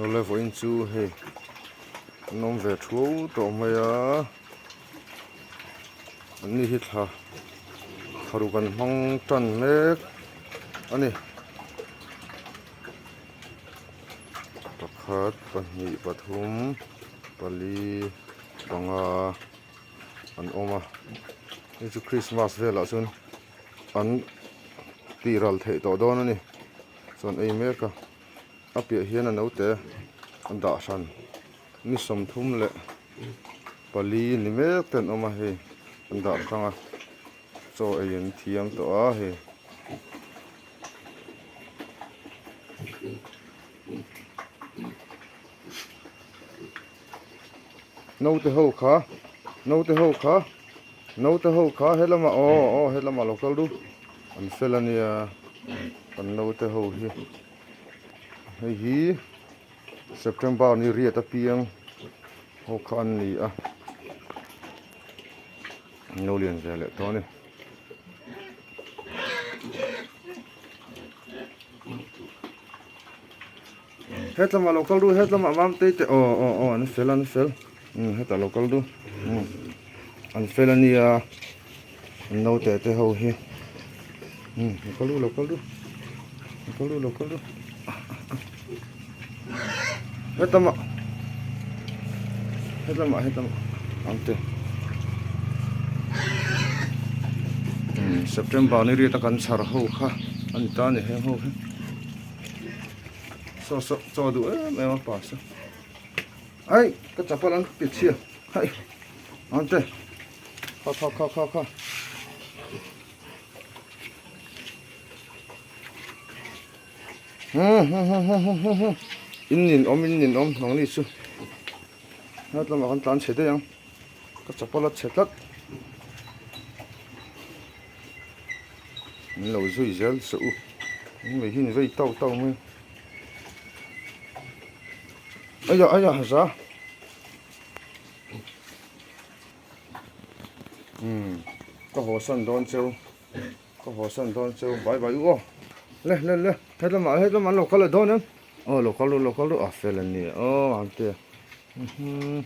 Awle vawiin chu hei an awm ve thuau tawh mai a an ni hi thla thla ruk an hmang tan mek a ni pakhat pahnih pathum pali panga an awm a hei chu christmas velah chuan an tih ral theih tawh dawn a ni chuan ei mek a a piah hian a naute a dah hran ni 30 leh 4 ni mek te an awm a hei an dah hrang a chaw ei an thiam tawh a hei. Naute ho kha naute ho kha naute ho kha helamah aw aw helamah lo kal duh an fel ania kan naute ho hi hei hi September ni riat apiang ho kha an ni a an lo lian ve leh tawh a ni. Hetlamah lo kal duh hetlamah mam tei te aw aw aw an fel an fel umm hetah lo kal duh umm an fel ania an naute te ho hi umm lo kal duh lo kal duh lo kal duh lo kal duh hetlamah hetlamah hetlamah ang te umm September ni riat a kan chhar ho kha ani ta a ni heng ho hi. Saw saw chaw duh em em a pa saw ai ka chapal an ti chhia hai an te kha kha kha kha kha hmm hmm hmm hmm hmm hmm in nin awm in nin awm nangni chu he tlangah kan tlan chhe daih ang ka chapal a chhe tlat Min lo zui zel suh u. Min mei hi ni vei tau tau mai. Aya aya za. Hmm. Ka haw san dawn cheu. Ka haw san dawn cheu. Bye bye u aw. Le le le. Hetlama hetlama an lo kal leh dawn em? Aw lo kal ru lo kal ru. A fel an ni. Aw an te. Mhm.